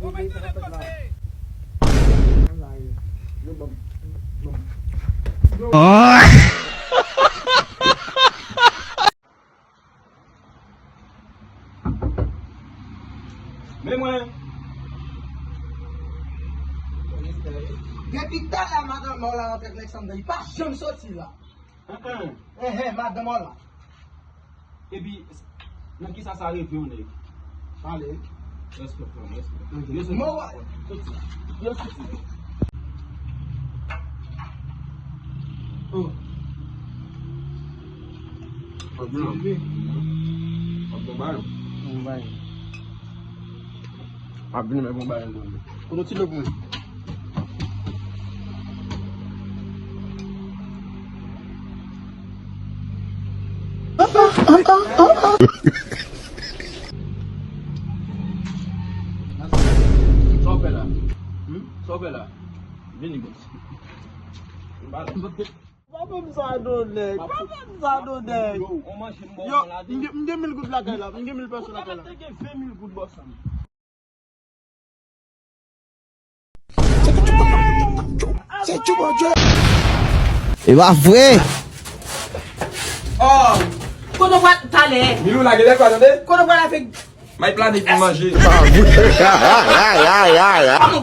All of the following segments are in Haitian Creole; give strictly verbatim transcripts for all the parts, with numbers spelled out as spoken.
Men mwen. Depi talè madanm mwen la rantre ak Alexandre, li pa janm soti la. Enhen, madanm mwen la. Epi, nan kisa sa reve yon nèg? Pale. Respè, frè m, respè. Respè. Mwen wè. Soti. Yo soti. Oh. Ap vin la. Ap bon bagay. Bon bagay. Ap vin, men bon bagay, bon bagay. Kote ti lòk mwen? Sa w fè la? Hmm? Sa w fè la? Vini, bòs. Pa fè m sa non, nèg. Pa fè m sa non, nèg. Yo, yo, m gen, m gen mil goud lakay la. M gen mil pèso lakay la. Ou kapab te gen ven mil goud, bòs. E pa vre. Oh, kote w pral talè? Milou, lage dèkwa, tande? Kote w pral avèk? May plane pou manje. Kòman,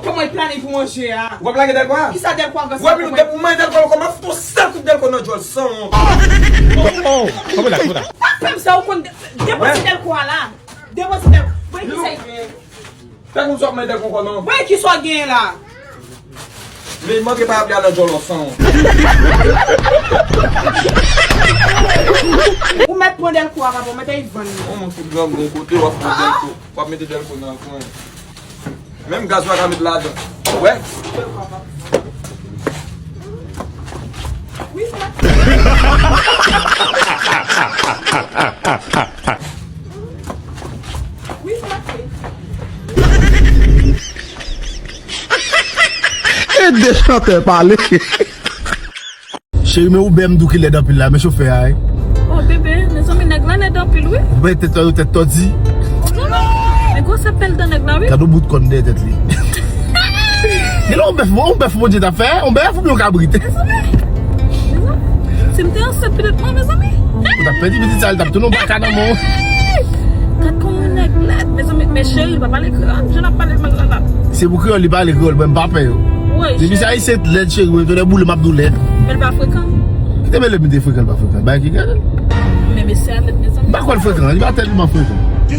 kòman w plane pou manje a? W ap lage dèkwa? Kisa dèkwa? Wè, Milou, depi w manje dèkwa, w kòman fout yon sèl kout dèkwa nan djòl san wont. Oh, oh, oh, oh, oh. Pa fè m sa, ou konn de-, depoze dèkwa la. Depoze dèkwa. Mwen ki sa. Fè konn sa w ap mande ankò non. Wè, kisa w genyen la? Men manke pa ap li a nan djòlò san w. Ou mèt pran dèlko a, papa, ou mèt al vann li. Yon moun fout grangou yon kote, w ap pran dèlko. W ap mete dèlko nan kwen. Menm gaz pa ka met ladan. Wè. E de chantè pale. Cheri, men Uber m di w ki lèd anpil la, men chofè a, wi. Oh, bebe, mezanmi, nèg la lèd anpil, wi. Ou wè tèt, tèt tòdi. Men gwosè pèl dan nèg la, wi. Gade yon bout kòn dèyè tèt li. Gen lè yon bèf, yon bèf Bondye t ap fè, yon bèf oubyen yon kabrit. Mezanmi, mezanmi, si m te ansent pitit mwen, mezanmi. Ou t ap pèdi pitit sa, li t ap tounen yon baka nan men w. Gad kòman nèg lèd, mezanmi, men cheri, li pa pale kreyòl, jan l ap pale mal la la. Se pou kreyòl, li pale kreyòl, mwen m pa pè yo. Depi se ayisyen lèd, cheri, mwen tounen boule, m ap di w lèd. Men l pa frekan. Kite mele m te frekan, l pa frekan. Bagay ki gade. Men mesye a lèd, mezanmi. M pa kwè l frekan, li pa tèlman frekan. Li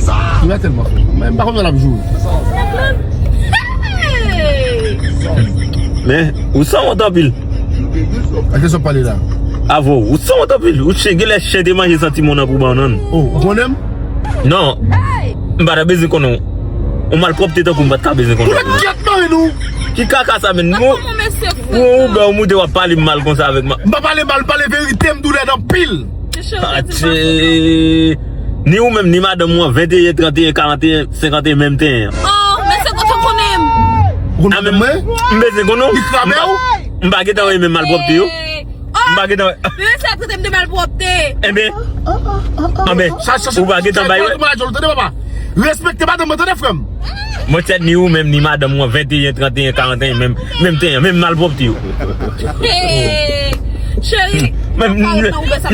pa tèlman frekan. Men m pa konn jan l ap joure. Nèg lèd. Hey! Men, ou sanwont anpil. Ak kisa w ap pale la? Avè w, ou sanwont anpil. Ou chen, genlè chen te manje san timoun nan pou bannann. Oh, ou konnen m? Non. M pa ta bezwen konnen w. Yon malpwòpte tankou m pa t ka bezwen konnen w. Ou mèt gyèt mari nou. Ki kaka sa, menn? Ou, ou, ou bè w moute w ap pale m mal konsa avèk ma. M pa pale mal, m pale verite, m di w lèd anpil. Atye. Ni ou menm, ni madanm ou an, venteyen, tranteyen, karanteyen, senkanteyen, menm teyen an. Oh, men se kote w konnen m. Ou konnen mwen? M bezwen konnen w. Li krabe w? M pa gentan wè menm malpwòpte yo. M pa gentan wè. Men se trete m de malpwòpte. Enben. Enben. Ou pa gentan bay wè. Tande, papa. Respekte madanm mwen, tande, frè m. Monchè, ni ou menm, ni madanm ou an, venteyen, tranteyen, karanteyen, menm, menm teyen, menm malpwòpte yo. Hey, cheri, m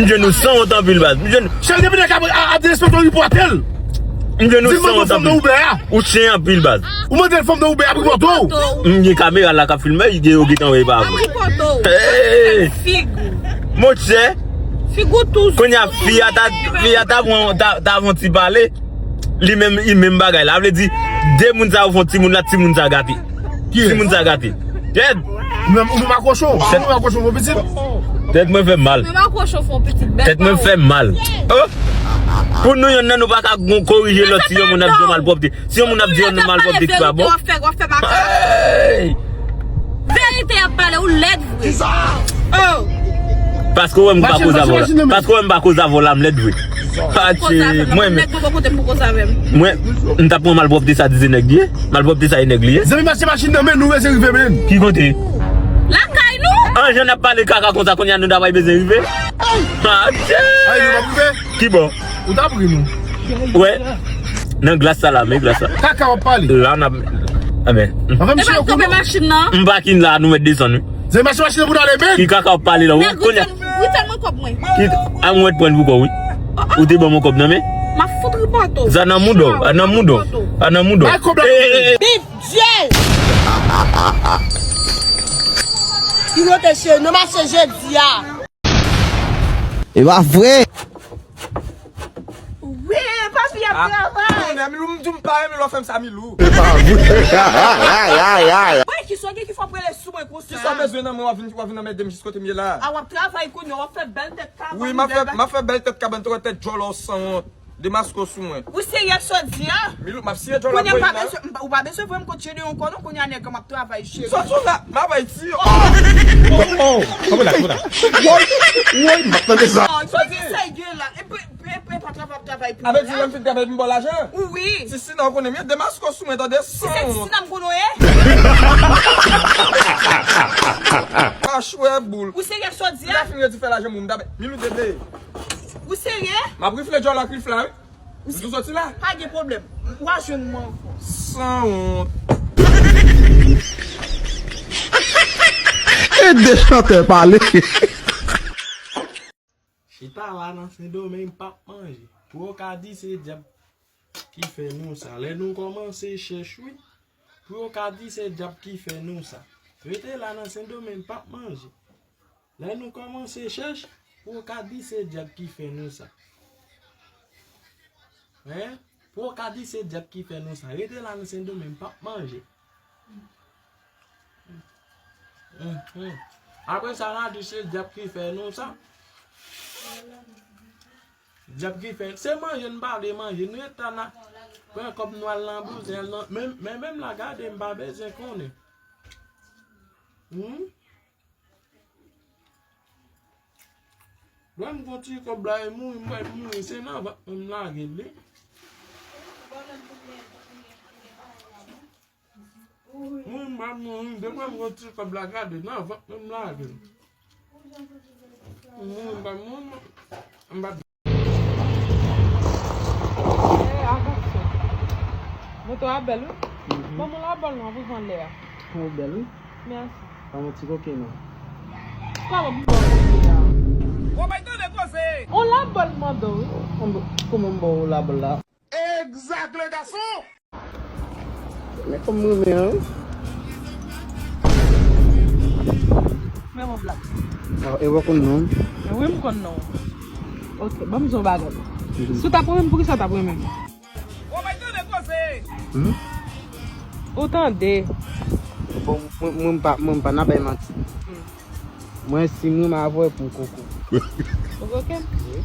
jwenn nou sanwont anpil, baz. M jwenn. Cheri, depi nèg ap, ap derespekte w, ripòte l. M jwenn nou sanwont anpil. Ou chen anpil, baz. Ou mande l fanm nan Uber ap ripòte w. M gen kamera la k ap filme, gen yo gentan wè e pa vre. Hey! Monchè. Kounye a, fi a ta, fi a ta pran, ta, ta fè yon ti pale. Li menm, li menm bagay la. Vle di, de moun sa yo fè yon timoun la, timoun sa gate. Timoun sa gate. Tèt. Ou menm, ou menm ak kochon. Ou menm ak kochon, mon pitit. Tèt mwen fè m mal. Menm ak kochon fè yon pitit bèl. Tèt mwen fè m mal. Oh! Pou nou yonn nan nou pa ka gon korije lòt si yon moun ap di yon malpwòpte. Si yon moun ap di yon malpwòpte ki pa bon. Hey! Verite y ap pale, ou lèd vre. Oh! Paske w wè m pa koz avè w la. Paske w wè m pa koz avè w la, m lèd vre. Atye, mwen menm. Mwen, m t ap pran malpwòpte sa di se nèg li ye. Malpwòpte sa e nèg li ye. Zanmi, mache machin nan men nou, se rive menm. Ki kote? Lakay nou. An jan n ap pale kaka konsa, kounye a nou ta pral bezwen rive. Atye. Ay, nou p ap rive. Ki bò? Ou t ap ri nou. Wè. Nan glas sa la, men glas sa. Kaka w ap pale. La n ap. Anben. Anfen, m chire kou non. Machin nan. M pa kin la, nou mèt desann, wi. Se machin, machin pou n ale, men. Ki kaka w ap pale la, wi? Nèg, ou tèl mwen kòb mwen. Ki, a mwen pran pou kò, wi. Ou te ban mwen kòb nan men? M ap fout ripote w. Sa nan mouda w, a nan mouda w, a nan mouda w. Bay kòb la. Bib Dye! Ki wote che, nou mache jodi a. E pa vre. Wi, papi ap travay. Milou, m di w m pa renmen lè w fè m sa, Milou. E pa vre. Mwen, kisa w gen ki fè w ap rele sou mwen konsa? Kisa w bezwen nan mwen, w ap vin, w ap vin anmède m jis kote m ye la? A, w ap travay kounye a, w ap fè bèl tèt kabann. Wi, m ap fè, m ap fè bèl tèt kabann, tro tèt djòlò sanwont. Demaske w sou mwen. Ou serye sa w di a? Milou, m ap siye djòlò ak boy la. Kounye a m pa bezwen, m pa, ou pa bezwen voye m kot Gedeon ankò non, kounye a nèg an m ap travay, cheri. Sòti w la, m ap Ayiti. Oh, oh, oh, la, la. Woy, woy, m ap tande sa. Sa w di sa gen la. E pa, e pa, e pa travay, travay pou mwen. Avè di lè m fin travay pou m ba w lajan? Wi. Sisina, ou konnen m ye, demaske w sou mwen, tande, sanwont. Se Sisina m konnen w ye? Pa chwe boul. Ou serye sa w di a? M ta fin redi fè lajan pou m ta bay Milou dede. Ou serye? M ap rifle djòlò ak rifle la, wi. Ou tou soti la? Pa gen pwoblèm. W a jwenn mwen ankò. Sanwont. E de chantè pale. Chita la nan Sendomeng, m p ap manje. Pou yo ka di se dyab ki fè nou sa. Lè nou kòmanse chèch, wi. Pou yo ka di se dyab ki fè nou sa. Rete la nan Sendomeng, m p ap manje. Lè nou kòmanse chèch, pou yo ka di se dyab ki fè nou sa. Hein? Pou yo ka di se dyab ki fè nou sa. Rete la nan Sendomeng, m p ap manje. Apre sa, n a di se dyab ki fè nou sa. Dyab ki fè, se manje n pa vle manje. Nou ret la, n a pran kòb nou al nan bouzen, al nan, men, men menm la, gade, m pa bezwen konnen. Hmm? Lè m gon ti kòb la, e mouri, m pral mouri, se nan vant mwen m lage l, wi. Mouri, m pral mouri, depi m gon ti kòb la, gade, nan vant mwen m lage l. Mouri, m pral mouri, m pral Eh, avanse. Moto a bèl, wi. Mhm. Ban m yon labòl non, pou vann lè a. Ou bèl, wi. Mèsi. Ban m yon ti koke non. Kòman pou bon koke a? Ou bay tande koze. On labòl m mande w, wi. Kòman, kòman m ba w labòl la? Exact, le garçon! Men kòm m renmen an, wi. Men bon blag. Ah, e w konn non m? Wi, m konn non w. Ok, ban m di w yon bagay. Mhm. Si w t ap renmen m, poukisa w t ap renmen m? Ou bay tande koze. Hmm? Ou tande. Bon, mwen, mwen pa, mwen pa nan bay manti. Hmm. Mwen, si m renmen avè w, pou koko. Ou koke? Wi.